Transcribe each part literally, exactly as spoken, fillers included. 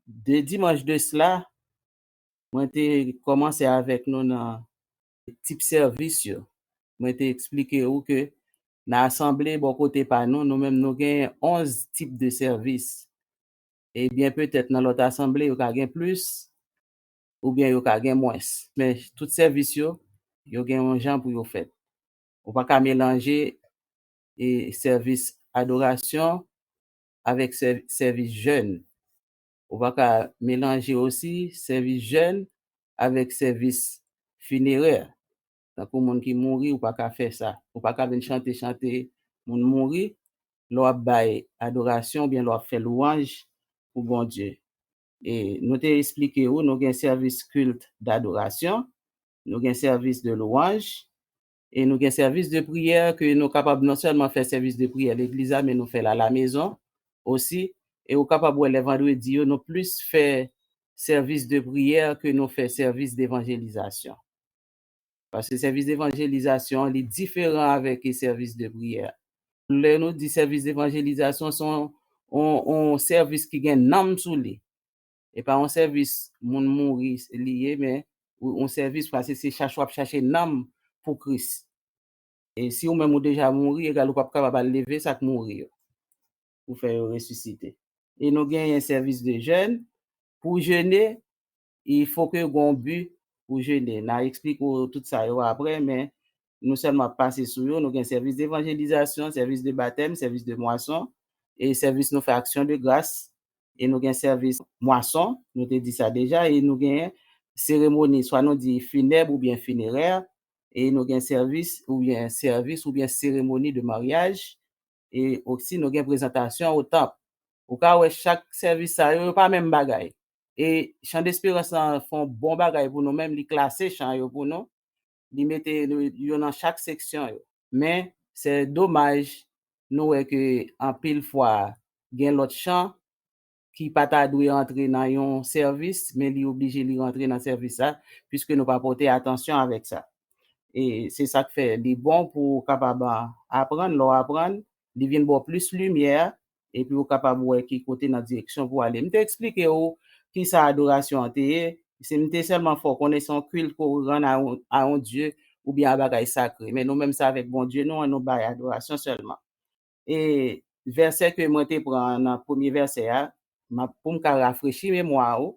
de dimanch de sila, mwen te kòmanse avèk nou nan tip sèvis yo. Mwen te eksplike ou ke nan asanble bò kote pa nou, nou menm nou gen onz tip de sèvis. E byen petèt nan lòt asanble, yo ka gen plis, oubyen yo ka gen mwens. Men tout sèvis yo, yo gen yon jan pou yo fèt. Ou pa ka melanje e sèvis adorasyon avèk sè- sèvis jèn. Ou pa ka melanje osi sèvis jèn avèk sèvis finerè. Tankou moun ki mouri, ou pa ka fè sa. Ou pa ka vin chante, chante moun mouri, lè w ap bay adorasyon oubyen lè w ap fè lwanj pou Bondye. E nou te eksplike ou, nou gen sèvis kilt dadorasyon, nou gen sèvis de lwanj, e nou gen sèvis de priyè ke nou kapab non sèlman fè sèvis de priyè legliz la, men nou fè l alamezon osi. E ou kapab wè lè vandredi yo, nou plis fè sèvis de priyè ke nou fè sèvis devanjelizasyon. Paske sèvis devanjelizasyon an, li diferan avèk sèvis de priyè. Lè nou di sèvis devanjelizasyon, se yon, yon, yon sèvis ki gen nanm sou li. E pa yon sèvis moun mouri li ye, men yon, yon sèvis paske se chache w ap chache nanm pou Kris. E si ou menm ou deja mouri, egal ou p ap kapab al leve sa k mouri yo pou fè yo resisite. E nou genyen sèvis de jèn. Pou jene, il faut que gen yon bi pou jene. N a eksplike w tout sa yo apre, men nou sèlman ap pase sou yo. Nou gen sèvis devanjelizasyon, sèvis de batèm, sèvis de mwason, e sèvis nou fè aksyon de gras. E nou gen sèvis mwason, nou te di sa deja, e nou gen seremoni, swa nou di finèb oubyen finerè, e nou gen sèvis oubyen sèvis oubyen seremoni de maryaj, e osi nou gen prezantasyon o tanp. Ou ka wè chak sèvis sa yo, yo pa menm bagay. E Chan Desperans lan fè yon bon bagay pou nou menm, li klase chan yo pou nou, li mete yo nan chak seksyon yo. Men, se domaj, nou wè ke anpil fwa, gen lòt chan ki pa ta dwe antre nan yon sèvis, men li oblije li rantre nan sèvis la, piske nou pa pote atansyon avèk sa. E se sa k fè li bon pou w kapab aprann, lè w aprann, li vin ba w plis limyè, epi ou kapab wè ki kote nan direksyon pou w ale. M te eksplike w ki sa adorasyon an te ye, se m te sèlman fè w konnen se yon kilt ke w rann a yon, a yon dye oubyen a bagay sakre. Men nou menm se avèk Bondye nou an, nou bay adorasyon sèlman. E vèsè ke mwen te pran nan premye vèsè a, m ap, pou m ka rafrechi memwa ou,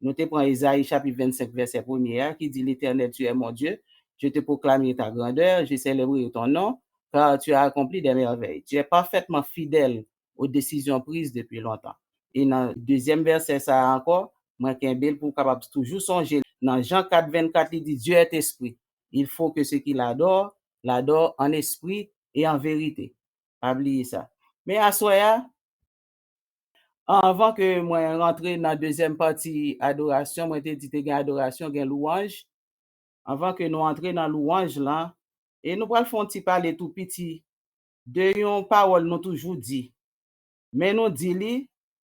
nou te pran Ezayi chapit vennsenk vèsè premye a ki di, L'Éternel, tu es mon Dieu, je te proclamerai ta grandeur, je célébrerai ton nom, car tu as accompli des merveilles. Tu es parfaitement fidèle aux décisions prises depuis longtemps. E nan dezyèm vèsè sa a ankò, mwen kenbe l pou w kapab toujou sonje l. Nan Jan kat vennkat, li di, Dieu est esprit. Il faut que ceux qui l'adorent l'adorent en esprit et en vérité. Pa bliye sa. Men aswè a, anvan ke mwen rantre nan dezyèm pati adorasyon, mwen te di te gen adorasyon, gen lwanj. Anvan ke nou antre nan lwanj lan, e nou pral fè yon ti pale tou piti de yon pawòl nou toujou di. Men nou di li,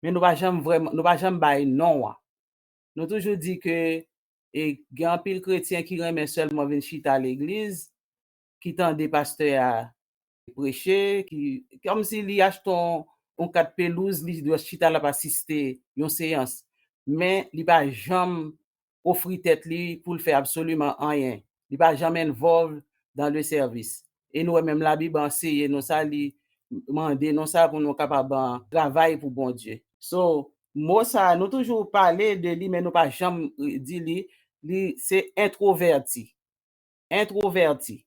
men nou pa janm vrèman, nou pa janm bay non an. Nou toujou di ke, e, gen anpil kretyen ki renmen sèlman vin chita legliz, ki tande pastè a preche, ki, kòmsi li achte yon, yon kat pelouz, li dwe chita l ap asiste yon seyans. Men li pa janm ofri tèt li pou l fè absoliman anyen. Li pa janm involve dans le service. E nou wè menm Labib anseye nou sa, li mande nou sa pou nou kapab, ah, travay pou Bondye. So, mo sa a, nou toujou pale de li, men nou pa janm, eh, di li, li se entwovèti. Entwovèti.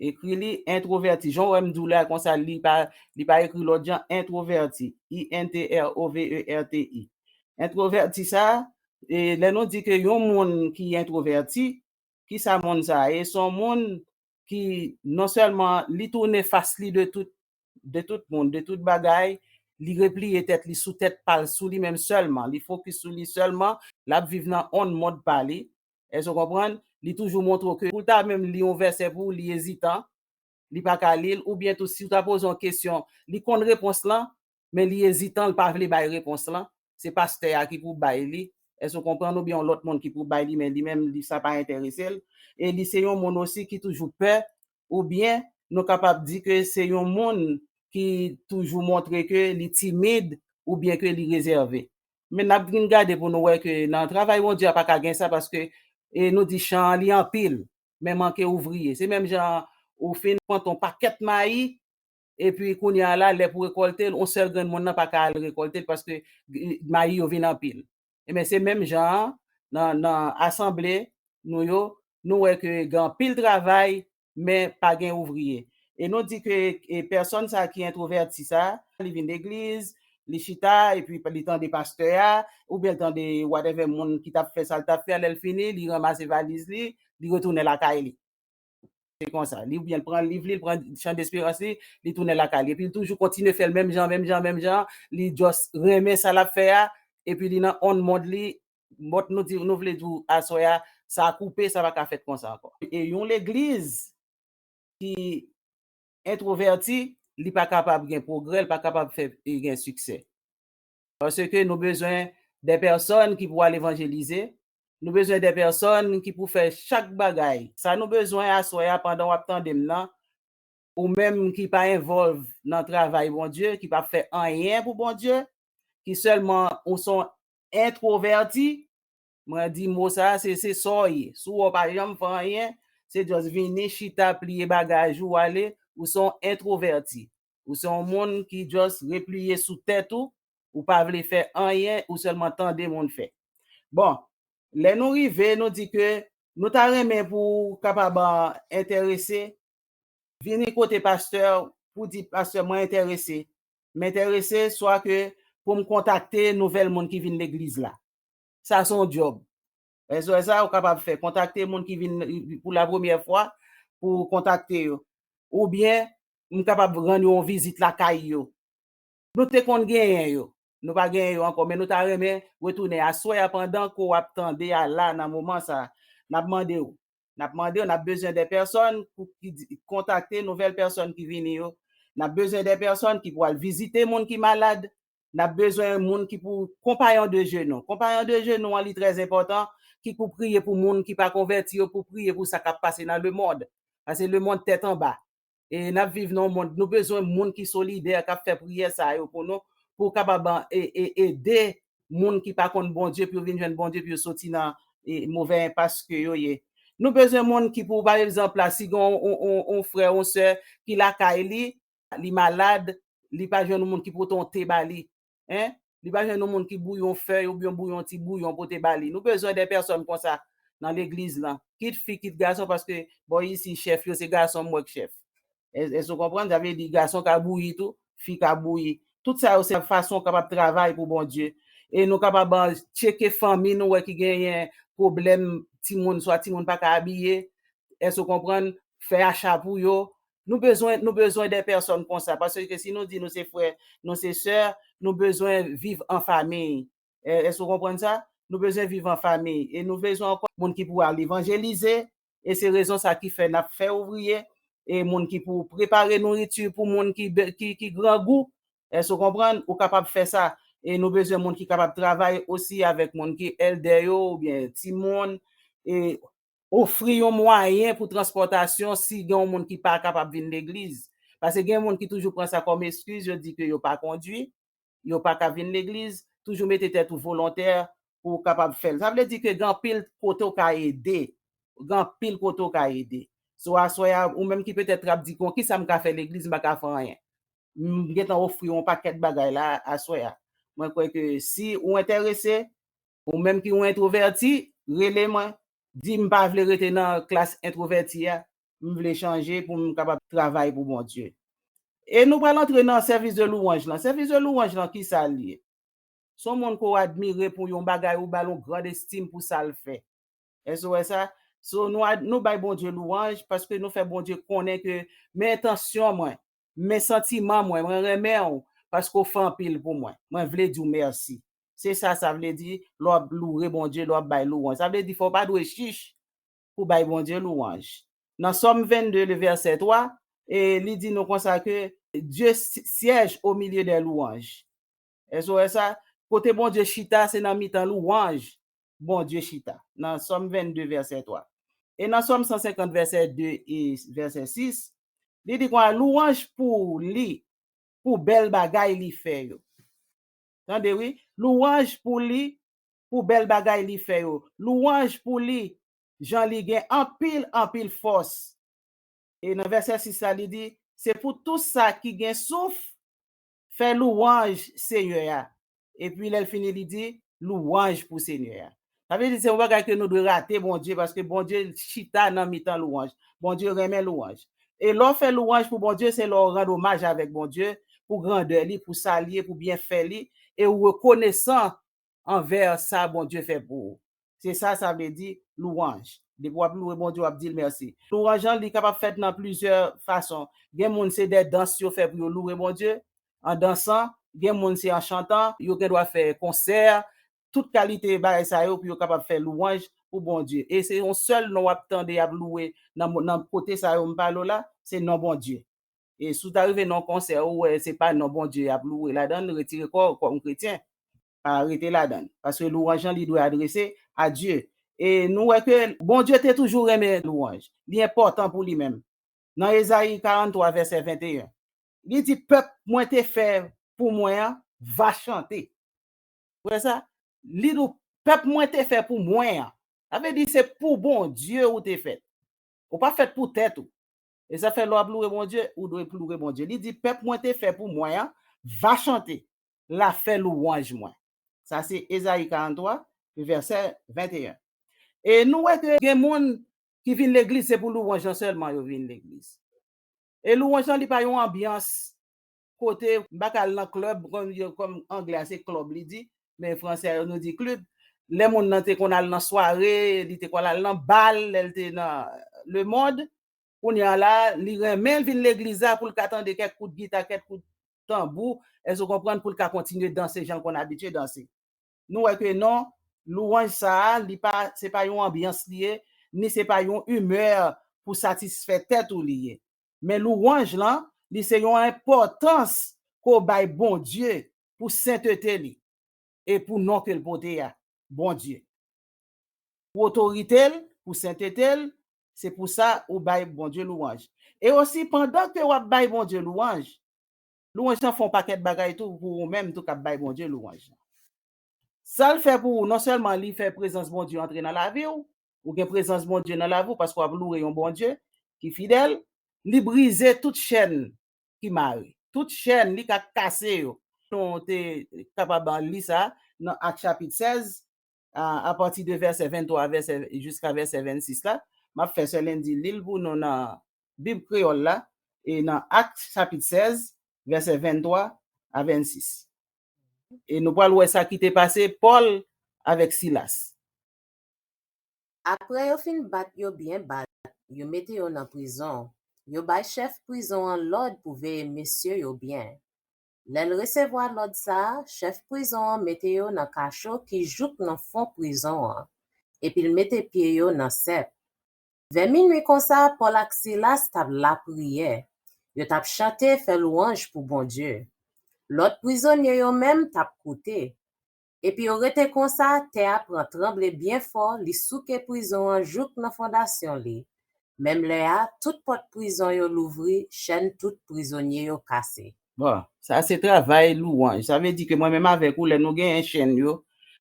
Ekri li entwovèti. Jan w wè m di w la konsa, li pa, li pa ekri lòt jan, entwovèti. I N T R O V E R T I. Entwovèti sa, e, lè nou di ke yon moun ki entwovèti, ki sa moun sa ye? Se yon moun ki non sèlman li tounen fas li de tout, de tout moun, de tout bagay, li repliye tèt li sou tèt pa l, sou li menm sèlman, li fokis sou li sèlman, l ap viv nan yon mond pa li. Èske w konprann? Li toujou montre w ke pou l ta menm li yon vèsè pou ou, li ezitan, li pa ka li l, oubyen tou si w ta poze yon kesyon, li konn repons lan, men li ezitan, li pa vle bay repons lan, se pastè a ki pou bay li. Èske w konprann? Oubyen yon lòt moun ki pou bay li, men li menm, li, sa pa enterese l. E li se yon moun osi ki toujou pè, oubyen nou kapab di ke se yon moun ki toujou montre ke li timid, oubyen ke li rezève. Men n ap vin gade pou nou wè ke nan travay Bondye a pa ka gen sa, paske e nou di chan an li anpil, men manke ouvriye. Se menm jan ou fin pwante yon pakèt mayi, epi kounye a la, lè pou rekòlte l, yon sèl grenn moun nan pa ka al rekòlte l paske mayi yo vin anpil. Ebyen, se menm jan an, nan, nan asanble nou yo, nou wè ke gen anpil travay, men pa gen ouvriye. E nou di ke e, pèsòn sa ki entwovèti sa, li vin legliz, li chita, epi li tande pastè a, oubyen l tande whatever moun ki t ap fè sa l t ap fè a, lè l fini, li ranmase valiz li, li retounen lakay li. Se konsa. Li oubyen l pran liv li, li pran chan desperans li, li tounen lakay li. Epi li toujou kontinye fè l menm jan, menm jan, menm jan. Li just renmen sa l ap fè a, epi li nan on mond li, mòt nou di, nou vle di w aswè a, sa koupe, sa pa ka fèt konsa ankò. E yon legliz ki entwovèti, li pa kapab gen pwogrè, li pa kapab fè e gen siksè. Paske nou bezwen de pèsòn ki pou al evanjelize, nou bezwen de pèsòn ki pou fè chak bagay. Sa nou bezwen aswè a pandan w ap tande m nan, ou menm ki pa envòlv nan travay Bondye, ki pa fè anyen pou Bondye, ki sèlman ou se yon entwovèti, mwen di mo sa, se, se sa w ye. Si w wè w pa janm fè anyen, se just vini, chita, pliye bagaj ou, ale, ou se yon entwovèti. Ou se yon moun ki just repliye sou tèt ou, ou pa vle fè anyen, ou sèlman tande moun fè. Bon, lè nou rive, nou di ke nou ta renmen pou w kapab enterese, vini kote pastè pou di, pastè, mwen enterese. M enterese swa ke pou m kontakte nouvèl moun ki vin legliz la. Sa se yon djòb. Èske sa ou kapab fè? Kontakte moun ki vin pou la premyè fwa, pou kontakte yo. Oubyen, m kapab rann yo yon vizit lakay yo. Nou te konn genyen yo. Nou pa genyen yo ankò, men nou ta renmen retounen aswè a pandan ke w ap tande a la nan moman sa. N ap mande w. N ap mande w, n ap bezwen de pèsòn pou ki di- kontakte nouvèl pèsòn ki vini yo. N ap bezwen de pèsòn ki pou al vizite moun ki malad. N ap bezwen moun ki pou konpayon de jenou. Konpayon de jenou an, li trè enpòtan, ki pou priye pou moun ki pa konvèti yo, pou priye pou sa k ap pase nan lemonn. Paske lemonn tèt anba. E n ap viv nan yon mond, nou bezwen moun ki solidè, k ap fè priyè sa yo pou nou, pou kapab e, e, ede moun ki pa konn Bondye, pou yo vin jwenn Bondye, pou yo soti nan e, movè enpas ke yo ye. Nou bezwen moun ki pou, pa egzanp la, si gen yon, yon, yon, yon frè, yon sè ki lakay li, li malad, li pa jwenn yon moun ki pote yon te ba li. Hein? Li pa jwenn yon moun ki bouyi yon fèy oubyen bouyi yon ti bouyon pote ba li. Nou bezwen de pèsòn konsa nan legliz lan. Kit fi, kit gason, paske bò isi, chèf yo se gason m wè k chèf. Èske w konprann? Sa vle di gason ka bouyi tou, fi ka bouyi. Tout sa yo se fason w kapab travay pou Bondye. E nou kapab tcheke fanmi nou wè ki genyen pwoblèm timoun, swa timoun pa ka abiye. Èske w konprann? Fè acha pou yo. Nou bezwen, nou bezwen de pèsòn konsa, paske si nou di nou se frè, nou se sè, nou bezwen viv an fanmi. Èske w konprann sa? Nou bezwen viv an fanmi. E nou bezwen ankò moun ki pou al evanjelize. E se rezon sa ki fè n ap fè ouvriye. E moun ki pou prepare nouriti pou moun ki, ki, ki grangou. Èske w konprann? Ou kapab fè sa. E nou bezwen moun ki kapab travay osi avèk moun ki èldè yo oubyen timoun. E ofri yon mwayen pou transpòtasyon si gen yon moun ki pa kapab vin legliz. Paske gen moun ki toujou pran sa kòm eskiz, yo di ke yo pa kondwi, yo pa ka vin legliz, toujou mete tèt ou volontè pou w kapab fè l. Sa vle di ke gen anpil kote w ka ede, gen anpil kote w ka ede. So, aswè a, ou menm ki petèt ap di, "Bon, kisa m ka fè legliz, m pa ka fè anyen." M gentan ofri w yon pakèt bagay la aswè a. Mwen kwè ke si ou enterese, ou menm ki yon entwovèti, rele mwen, di m pa vle rete nan klas entwovèti a, m vle chanje pou m kapab travay pou Bondye. E nou pral antre nan sèvis de louwanj lan. Sèvis de louwanj lan, kisa l ye? Se yon moun ke w admire pou yon bagay, ou ba l yon gran estim pou sa l fè. Èske w wè sa? So, nou, ad- nou bay Bondye louwanj paske nou fè Bondye konnen ke men entansyon mwen, men santiman mwen, mwen renmen w paske w fè anpil pou mwen. Mwen vle di w mèsi. Se sa sa vle di lè w ap loure Bondye, lè w ap bay louwanj. Sa vle di fò w pa dwe chich pou bay Bondye louwanj. Nan Sòm vennde, le vèsè twa, e li di nou konsa ke Dieu si- siège au milieu des louanges. Èske w wè sa? Kote Bondye chita, se nan mitan louwanj Bondye chita. Nan Sòm vennde, vèsè twa. E nan Sòm san senkant, vèsè de e vèsè sis, li di konsa, louwanj pou li, pou bèl bagay li fè yo. Tande wi, louwanj pou li, pou bèl bagay li fè yo. Louwanj pou li, jan li gen anpil, anpil fòs. E nan vèsè sis la, li di, se pou tout sa ki gen souf, fè louwanj Senyè a. Epi lè l fini, li di, louwanj pou Senyè a. Sa vle di se yon bagay ke nou dwe rate Bondye, paske Bondye chita nan mitan louwanj. Bondye renmen louwanj. E lè w fè louwanj pou Bondye, se lè w rann omaj avèk Bondye pou grandè li, pou sa li ye, pou byenfè li, e w rekonesan anvè sa Bondye fè pou ou. Se sa sa vle di, louwanj. Depi w ap louwe Bondye, w ap di l mèsi. Louwanj lan, li kapab fèt nan plizyè fason. Gen moun, se de dans yo fè pou yo louwe Bondye, an dansan. Gen moun, se an chantan. Yo gen dwa fè konsè. Tout kalite bagay sa yo pou yo kapab fè louwanj pou Bondye. E se yon sèl non w ap tande y ap louwe nan, nan kote sa yo m pale w la, se non Bondye. E si w ta rive nan yon konsè, ou wè se pa non Bondye y ap louwe ladan l, retire kò w kòm kretyen. Pa rete ladan l. Paske louwanj lan, li dwe adrese a Dye. E nou wè ke Bondye te toujou renmen louwanj. Li enpòtan pou li menm. Nan Ezayi karanntwa, vèsè venteyen, li di, pèp mwen te fè pou mwen an va chante. Ou wè sa? Li di w, pèp mwen te fè pou mwen an. Sa vle di se pou Bondye ou te fèt. Ou pa fèt pou tèt ou. E sa fè lè w ap louwe Bondye, ou dwe louwe Bondye. Li di, pèp mwen te fè pou mwen an va chante, l a fè louwanj mwen. Sa se Ezayi karanntwa, vèsè venteyen. E nou wè ke gen moun ki vin legliz, se pou louwanj lan sèlman yo vin legliz. E louwanj lan, li pa yon anbyans kote, m pa ka al nan klèb, kòm, kòm anglè a se club li di, men fransè a yo nou di klib. Lè moun nan te konn al nan sware, li te konn al nan bal, lè l te nan lemonn, kounye a la, li renmen vin legliz la pou l ka tande kèk kout gita, kèk kout tanbou, èske w konprann, pou l ka kontinye danse jan l konn abitye danse. Nou wè ke non, louwanj sa a, li pa, se pa yon anbyans li ye, ni se pa yon imè pou satisfè tèt ou li ye. Men louwanj lan, li se yon enpòtans ke w bay Bondye pou sentete li e pou non ke l pote a, Bondye. Pou otorite l, pou sentete l, se pou sa ou bay Bondye louwanj. E osi, pandan ke w ap bay Bondye louwanj, louwanj lan fè yon pakèt bagay tou pou ou menm tou k ap bay Bondye louwanj lan. Sa l fè pou ou, non sèlman li fè prezans Bondye antre nan lavi w, ou gen prezans Bondye nan lavi w paske w ap louwe yon Bondye ki fidèl, li brize tout chèn ki mare. Tout chèn li ka kase yo. Nou te kapab li sa nan Ak chapit sèz, a, apati de vèsè venntwa vèsè, jiska vèsè vennsis la. M ap fè sè Lendi li l pou nou nan Bib kreyòl la, e nan Ak chapit sèz, vèsè venntwa a vennsis. E nou pral wè sa ki te pase Pòl avèk Silas. Apre yo fin bat yo byen bat, yo mete yo nan prizon. Yo bay chèf prizon an lòd pou veye mesye yo byen. Lè l resevwa lòd sa a, chèf prizon an mete yo nan kacho ki jouk nan fon prizon an, epi l mete pye yo nan sèp. Vè minwi konsa, Pòl ak Silas t ap lapriyè. Yo t ap chante, fè lwanj pou Bondye. Lòt prizonye yo menm t ap koute. Epi yo rete konsa, tè a pran tranble byen fò, li souke prizon an jouk nan fondasyon li. Menm lè a, tout pòt prizon yo louvri, chèn tout prizonye yo kase. Bon, sa se travay louwanj. Sa vle di ke mwen menm avèk ou, lè nou genyen chèn yo,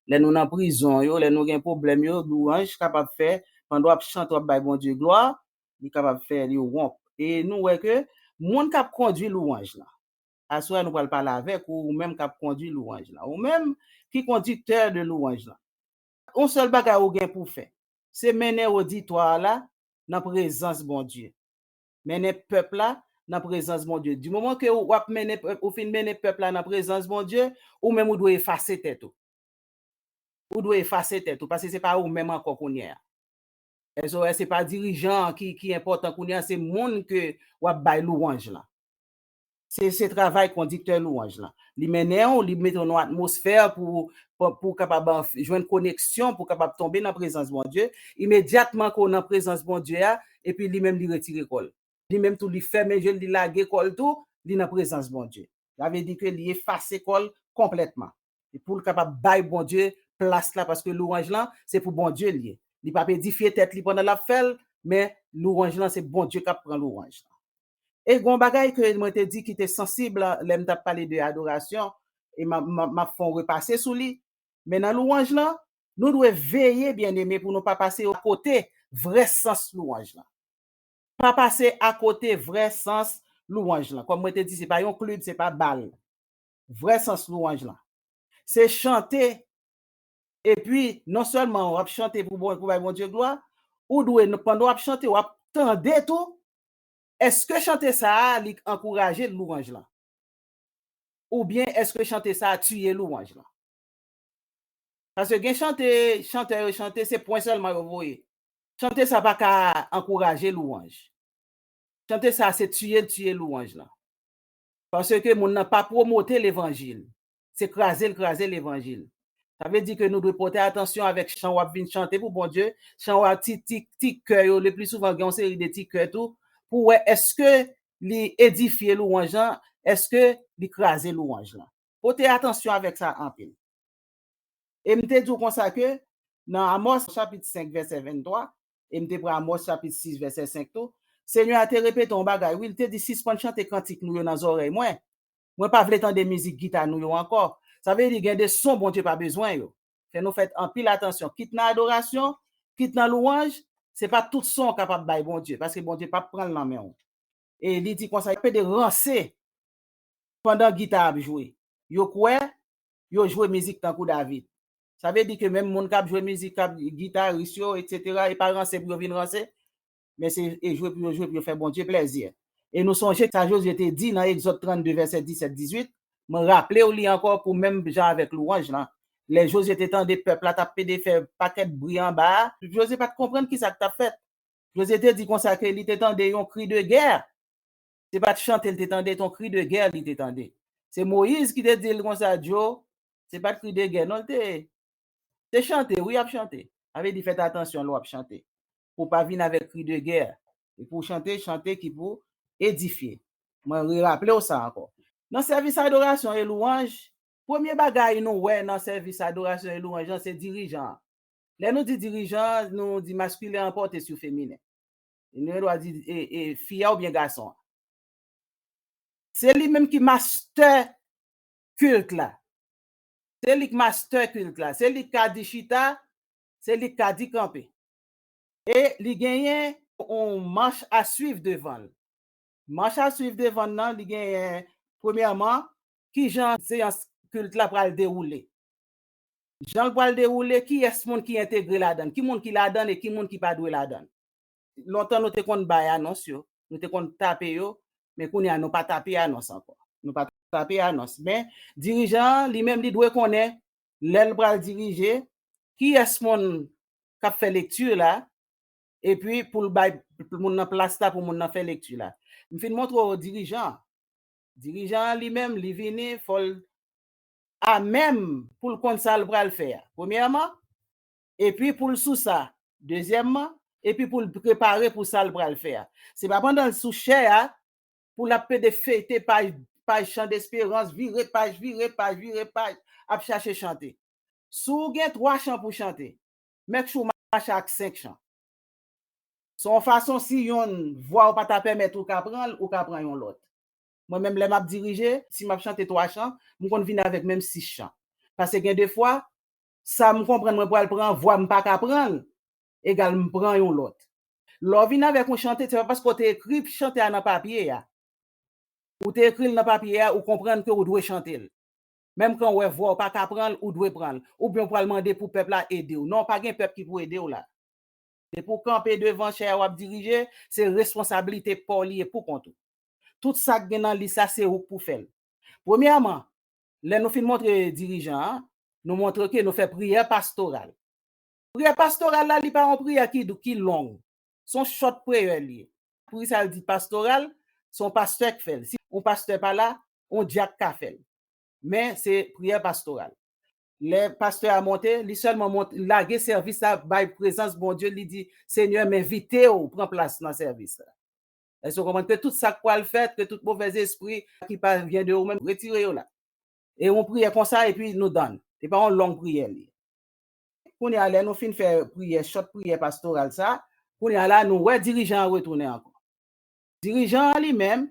lè nou nan prizon yo, lè nou gen pwoblèm yo, louwanj kapab fè, pandan w ap chante, w ap bay Bondye glwa, li kapab fè li wonp. E nou wè ke moun k ap kondui louwanj lan, aswè a nou pral pale avèk ou, ou menm k ap kondui louwanj lan, ou menm ki kondiktè de louwanj lan. Yon sèl bagay ou gen pou fè, se mennen oditwa a la nan prezans Bondye. Mennen pèp la nan prezans Bondye. Di moman ke w ap mennen pèp, ou fin mennen pèp la nan prezans Bondye, ou menm ou dwe efase tèt ou. Ou dwe efase tèt ou, paske se pa ou menm ankò kounye a. Èske w wè, se pa dirijan an ki, ki enpòtan kounye a, se moun ke w ap bay louwanj lan. Se, se travay kondiktè louwanj lan. Li mennen w, li mete w nan yon atmosfè pou, pou, pou w kapab jwenn koneksyon, pou w kapab tonbe nan prezans Bondye. Imedyatman ke w nan prezans Bondye a, epi li menm li retire kò l. Li menm tou, li fèmen je l, li lage kò l tou, li nan prezans Bondye. Sa vle di ke li efase kò l konplètman. E pou l kapab bay Bondye plas la, paske louwanj lan, se pou Bondye l ye. Li p ap edifye tèt li pandan l ap fè l, men louwanj lan, se Bondye k ap pran louwanj lan. E gen yon bagay ke mwen te di ki te sansib lè m t ap pale de adorasyon, e m ap, m ap, m ap fè yon repase sou li. Men nan lwanj lan, nou dwe veye, byeneme, pou nou pa pase akote vrè sans lwanj lan. Pa pase akote vrè sans lwanj lan. Kòm mwen te di, se pa yon klib, se pa bal. Vrè sans lwanj lan. Se chante, epi non sèlman w ap chante pou Bon, pou bay Bondye glwa, ou dwe, pandan w ap chante, w ap tande tou, èske chante sa a, li ankouraje lwanj lan? Oubyen èske chante sa a tiye lwanj lan? Paske gen chante, chantè yo chante, se pwen sèlman yo voye. Chante sa pa ka ankouraje lwanj. Chante sa se tiye l tiye lwanj lan. Paske moun nan pa pwomote levanjil. Se kraze l kraze levanjil. Sa vle di ke nou dwe pòte atansyon avèk chan w ap vin chante pou Bondye, chan w ap ti, ti, ti kè yo, le pli souvan gen yon seri de ti kè tou, pou wè èske li edifye lwanj lan, èske li kraze lwanj lan. Pote atansyon avèk sa anpil. E m te di w konsa ke nan Amòs chapit senk vèsè venntwa, e m te pran Amòs chapit sis vèsè senk tou, Senyè a te repete yon bagay, wi, li te di, sispann chante kantik nou yo nan zòrèy mwen. Mwen pa vle tande mizik gita nou yo ankò. Sa vle di gen de son Bondye pa bezwen yo. Fè nou fè anpil atansyon, kit nan adorasyon, kit nan lwanj, se pa tout son w kapab bay Bondye, paske Bondye p ap pran l nan men w. E li di konsa, yo pede ranse pandan gita ap jwe. Yo kwè, yo jwe mizik tankou David. Sa vle di ke menm moun k ap jwe mizik, k ap gitaris yo, etsetera, e pa ranse pou yo vin ranse, men se e jwe pou yo jwe, pou yo fè Bondye plèzi. E nou sonje sa Jozye te di nan Egzòd trannde, vèsè disèt, dizuit, mwen raple w li ankò pou menm jan avèk lwanj lan. Lè Jozye te tande pèp la t ap pede fè pakèt bri anba a, Jozye pa t konprann ki sa k t ap fèt. Jozye te di konsa ke li te tande yon kri de gè. Se pa t chante l te tande, se yon kri de gè li te tande. Se Moyiz ki te di l konsa, Djo, se pa t kri de gè, non, l te, te chante, wi, ap chante. Sa vle di, fèt atansyon lè w ap chante. Pou w pa vin avèk kri de gè. E pou w chante, chante ki pou edifye. Mwen reraple w sa ankò. Nan sèvis adorasyon e lwanj, premye bagay nou wè nan sèvis adorasyon e lwanj lan, se dirijan an. Lè nou di dirijan an, nou di maskilen an pòte sou feminen. E nou gen dwa di e, e, fi a oubyen gason an. Se li menm ki mastè kilt la. Se li k mastè kilt la. Se li k ka di chita, se li k ka di kanpe. E li genyen yon mach a swiv devan l. Mach a swiv devan l nan, li genyen, premyèman, ki jan seyans kilt la pral dewoule. Jan l pral dewoule, kiyès moun ki entegre ladan l, ki moun ki ladan l e ki moun ki pa dwe ladan l. Lontan nou te konn bay anons yo, nou te konn tape yo, men kounye a nou pa tape anons ankò. Nou pa tape anons. Men dirijan an, li menm, li dwe konnen lè l pral dirije, kiyès moun k ap fè lekti la, epi pou l bay moun nan plas la pou moun nan fè lekti la. M fin montre w dirijan an. Dirijan an li menm, li vini, fò l amèm pou l konn sa l pral fè a. Premyèman, epi pou l sou sa, dezyèmman, epi pou l prepare pou sa l pral fè a. Se pa pandan l sou chè a, pou l ap pede feyte paj, paj Chan Desperans, vire paj, vire paj, vire paj, ap chache chante. Si w gen twa chan pou chante, make sure w mache ak senk chan. Se yon fason, si yonn vwa w pa ta pèmèt ou ka pran l, ou ka pran yon lòt. Mwen menm, lè m ap dirije, si m ap chante twa chan, m konn vin avèk menm sis chan. Paske gen de fwa, sa m konprann mwen pral pran, vwa m pa ka pran l, egal m pran yon lòt. Lè w vin avèk yon chante, se pa paske w te ekri chante a nan papye a. Ou te ekri l nan papye a, ou konprann ke ou dwe chante l. Menm kan w wè vwa w pa ka pran l, ou dwe pran l. Oubyen w pral mande pou pèp la ede w. Non, pa gen pèp ki pou ede w la. Depi w kanpe devan chè a w ap dirije, se responsablite pa w li ye pou kont ou. Tout sa k gen nan lis la, se ou k pou fè l. Premyèman, lè nou fin montre dirijan an, nou montre ke nou fè priyè pastoral. Priyè pastoral la, li pa yon priyè ki, ki long. Se yon short prayer li ye. Pri sa l di pastoral, se yon pastè k fè l. Si yon pastè pa la, yon dyak ka fè l. Men se priyè pastoral. Lè pastè a monte, li sèlman monte, lage sèvis la, bay prezans Bondye, li di, Senyè, m envite w pran plas nan sèvis la. Èske w konprann ke tout sa k pral fèt, ke tout movèzespri ki pa vyen de ou menm, retire yo la? E yon priyè konsa, epi nou done. Se pa yon long priyè li ye. Kounye a, lè nou fin fè priyè, short priyè pastoral sa, kounye a la, nou wè dirijan an retounen ankò. Dirijan an li menm,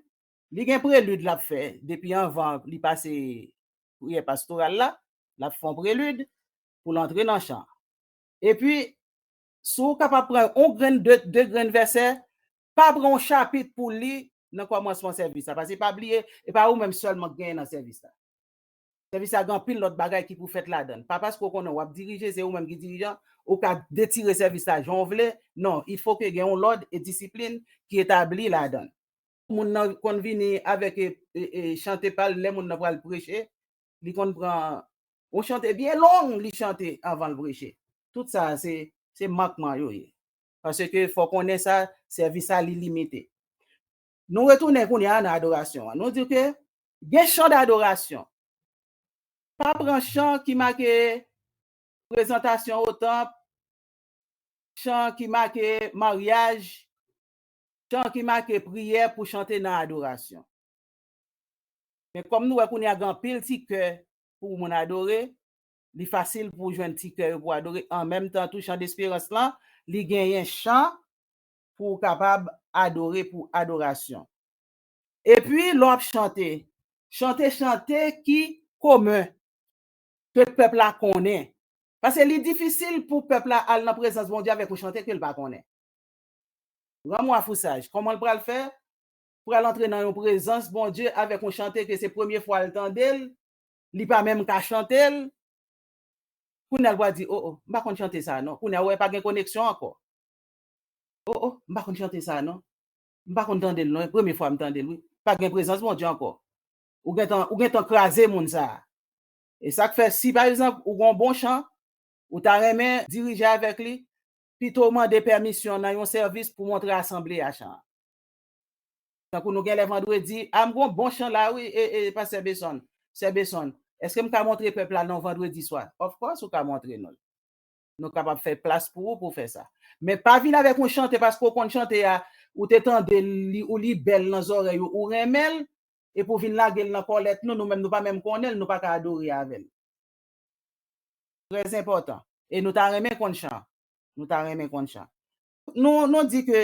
li gen prelid l ap fè depi anvan li pase priyè pastoral la, l ap fè yon prelid pou l antre nan chan. Epi, si w kapab pran yon grenn, de, de grenn vèsè, pa pran yon chapit pou li nan kòmansman sèvis la. Paske pa bliye, e pa ou menm sèlman k genyen nan sèvis la. Sèvis la gen anpil lòt bagay ki pou fèt ladan l. Pa paske w konnen w ap dirije, se ou menm ki dirijan, ou ka detire sèvis la jan w vle. Non, il faut que gen yon lòd e disiplin ki etabli ladan l. Moun nan konn vini avèk e, e, e, chante pa l lè moun nan pral preche, li konn pran yon chante byen long, li chante anvan l preche. Tout sa, se, se mankman yo ye. Paske fò konnen sa, sèvis la, li limite. Nou retounen kounye a nan adorasyon an. Nou di ke gen chan dadorasyon. Pa pran chan ki make prezantasyon o tanp, chan ki make maryaj, chan ki make priyè pou chante nan adorasyon. Men kòm nou wè kounye a gen anpil ti kè pou moun adore, li fasil pou w jwenn ti kè yo pou adore. An menm tan tou, chan desperans lan, li genyen chan pou w kapab adore pou adorasyon. Epi, lè w ap chante, chante chante ki komen, ke pèp la konnen. Paske li difisil pou pèp la al nan prezans Bondye avèk yon chante ke l pa konnen. Ranmwa Fousaj, kòman l pral fè? Pral antre nan yon prezans Bondye avèk yon chante ke se premye fwa l tande l, li pa menm ka chante l. Kounye a l pral di, "O, o, m pa konn chante sa non." Kounye a w wè pa gen koneksyon ankò. "O, o, m pa konn chante sa non. M pa konn tande l non. E premye fwa m tande l, wi." Pa gen prezans Bondye ankò. Ou gentan, ou gentan kraze moun sa a. E sa k fè, si pa egzanp, ou gen yon bon chan, ou ta renmen dirije avèk li, pito w mande pèmisyon nan yon sèvis pou montre asanble a chan an. Tankou nou gen lè vandredi, "A, m gen yon bon chan la, wi, e, e, pastè Beson, sè Beson, èske m ka montre pèp la non vandredi swa?" Of course, ou ka montre nou l. Nou kapab fè plas pou ou pou w fè sa. Men pa vin avèk yon chante paske w konn chante a, ou te tande li, ou li bèl nan zòrèy ou, ou renmen l, epi w vin lage l nan kòlèt nou, nou menm nou pa menm konnen l, nou pa ka adore avè l. Trè enpòtan. E nou ta renmen konn chan. Nou ta renmen konn chan. Nou, nou di ke,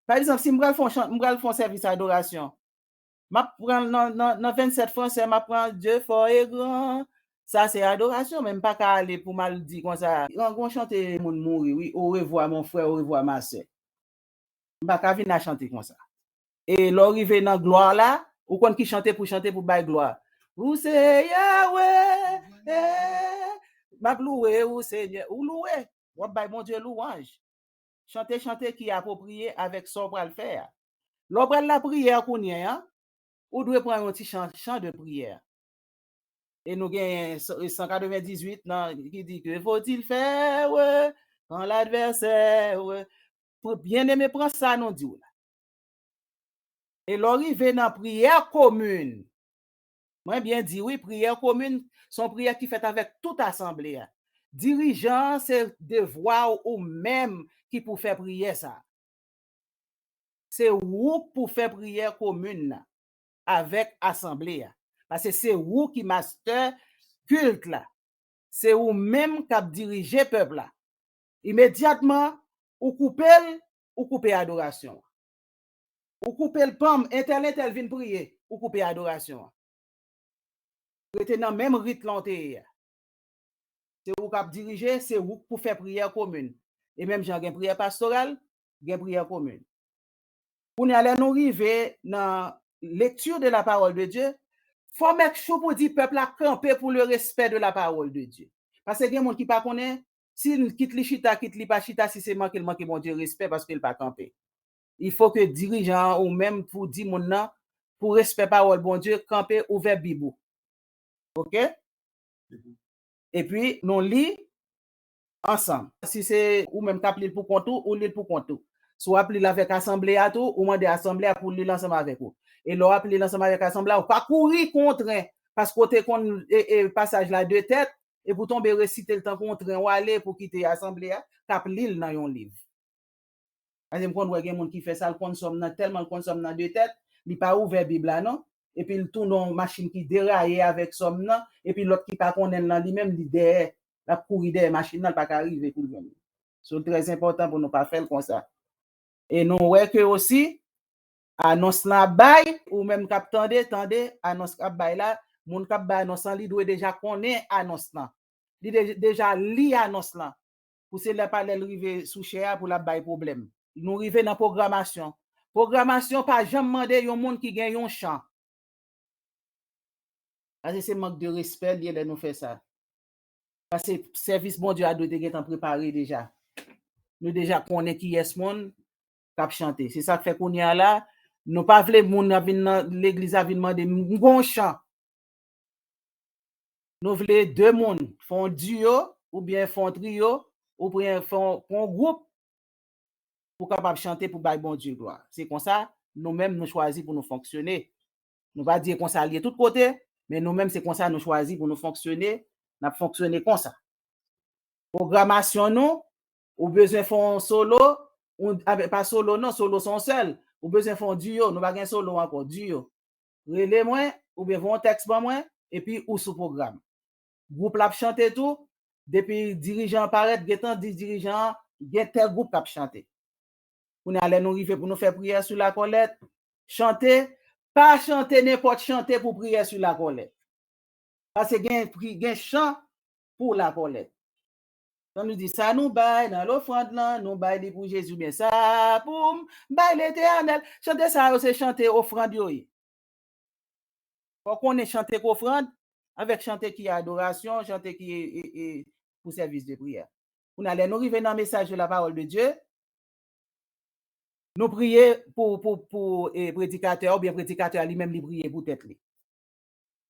pa egzanp, si m pral fè yon chan, m pral fè yon sèvis adorasyon, m ap pran nan, nan, nan vennsèt fransè, m ap pran Dieu fort et grand. Sa se adorasyon, men m pa ka ale pou m al di konsa, "Rangon chante moun mouri, wi, au revoir mon frère, au revoir ma sœur." M pa ka vin la chante konsa. E lè w rive nan glwa la, ou konn ki chante pou chante pou bay glwa. Ou se Yahweh, eh, m ap louwe ou, Senyè. Ou louwe, w ap bay Bondye louwanj. Chante chante ki apwopriye avèk sa w pral fè a. Lè w pral lapriyè kounye a, ou dwe pran yon ti chan, chan de priyè. E nou gen san katrevendizuit nan ki di, "Que faut-il faire quand l'adversaire, eh?" Byeneme, pran sa nou di w la. E lè w rive nan priyè komin, mwen byen di wi, priyè komin se yon priyè ki fèt avèk tout asanble a. Dirijan an, se devwa w ou menm ki pou fè priyè sa. Se ou k pou fè priyè komin nan avèk asanble a. Paske se ou ki mastè kilt la. Se ou menm k ap dirije pèp la. Imedyatman, ou koupe l, ou koupe adorasyon an. Ou koupe l, panm, entèl, entèl vin priye, ou koupe adorasyon an. Rete nan menm rit lan w te ye a. Se ou k ap dirije, se ou k pou fè priyè komin. E menm jan gen priyè pastoral, gen priyè komin. Kounye a, lè nou rive nan lecture de la parole de Dieu, fò make sure pou di pèp la kanpe pour le respect de la parole de Dieu. Paske gen moun ki pa konnen, si l kit li chita, kit li pa chita, si se manke l manke Bondye respè paske l pa kanpe. Il faut que dirijan an ou menm pou di moun nan, pou respè pawòl Bondye, kanpe, ouvè Bib ou. Oke? Epi, nou li ansanm. Si se ou menm k ap li l pou kont ou, ou li l pou kont ou. Si w ap li l avèk asanble a tou, ou mande asanble a pou li l ansanm avèk ou. E lè w ap li l ansanm avèk asanble a, ou pa kouri kontren, paske w te konn, e, e, pasaj la de tèt, epi w tonbe resite l tankou yon tren w ale pou kite asanble a, k ap li l nan yon liv. Paske m konn wè gen moun ki fè sa, l konn sòm nan, tèlman l konn sòm nan de tèt, li pa ouvè Bib la non. Epi l tounen yon machin ki deraye avèk sòm nan, epi lòt ki pa konnen l nan li menm, li dèyè, l ap kouri dèyè machin nan, l pa ka rive pou l jwenn li. So, l trè enpòtan pou nou pa fè l konsa. E nou wè ke osi, anons lan ap bay, ou menm k ap tande, tande, anons k ap bay la, Moun k ap bay anons lan, li dwe deja konnen anons lan. Li de- deja li anons lan. Pou se lè pa lè l rive sou chè a pou l ap bay pwoblèm. Nou rive nan pwogramasyon. Pwogramasyon pa janm mande yon moun ki gen yon chan. Paske se mank de respè li ye lè nou fè sa. Paske sèvis Bondye a dwe te gentan prepare deja. Nou deja konnen kiyès moun k ap chante. Se sa k fè kounye a la, nou pa vle moun ap vin nan legliz la vin mande m gon chan. Nou vle de moun, fè yon diyo oubyen fè yon triyo oubyen fè yon, fè yon gwoup pou kapab chante pou bay Bondye glwa. Se konsa, nou menm nou chwazi pou nou fonksyone. Nou pa di e konsa l ye tout kote, men nou menm se konsa nou chwazi pou nou fonksyone, n ap fonksyone konsa. Pwogramasyon nou, ou bezwen fè yon solo, ou, a, pa solo non, solo se yon sèl. Ou bezwen fè yon diyo, nou pa gen solo ankò, diyo. Rele mwen, oubyen voye yon tèks ban mwen, epi ou sou pwogram. Gwoup la ap chante tou, depi dirijan an parèt, gentan di dirijan an, gen tèl gwoup k ap chante. Kounye a, lè nou rive pou nou fè priyè sou lakòlèt, chante, pa chante nenpòt chante pou priyè sou lakòlèt. Paske gen, gen chan pou lakòlèt. Jan nou di, sa nou bay nan lofrann lan, nou bay li pou Jezi, oubyen sa pou m bay Letènèl. Chante sa yo, se chante ofrann yo ye. Fò w konnen chante k ofrann avèk chante ki adorasyon, chante ki e, e, e, pou sèvis de priyè. Kounye a, lè nou rive nan mesaj de la parole de Dieu, nou priye pou, pou, pou e, predikatè a, oubyen predikatè a li menm li priye pou tèt li.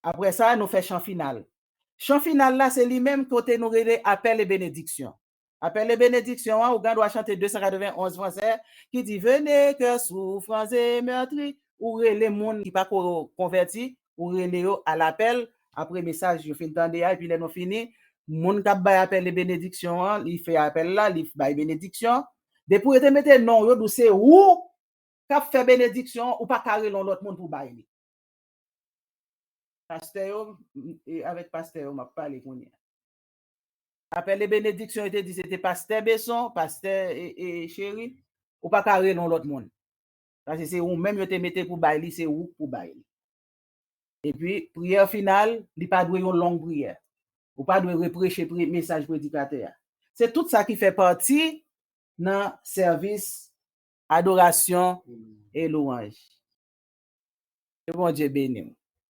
Apre sa, nou fè chan final. Chan final la, se li menm kote nou rele apèl e benediksyon. Apèl e benediksyon an, ou gen dwa chante de san katrevenn onz fransè, ki di, Venez, cœur souffrant et meurtri. Ou rele moun ki pa ko konvèti, ou rele yo a lapèl, apre mesaj yo fin tande a, epi lè nou fini, moun k ap bay apèl e benediksyon an, li fè apèl la, li bay benediksyon. Depi yo te mete non, yo di w se ou k ap fè benediksyon, ou pa ka rele yon lòt moun pou bay li. Pastè yo, m, e avèk pastè yo, m ap pale kounye a. Apèl e benediksyon, yo te di se te pastè Beson, pastè e, e Cheri, ou pa ka rele yon lòt moun. Paske se ou menm yo te mete pou bay li, se ou k pou bay li. Epi, priyè final, li pa dwe yon long priyè. Ou pa dwe repreche pre, mesaj predikatè a. Se tout sa ki fè pati nan sèvis adorasyon e lwanj. Ke Bondye beni w.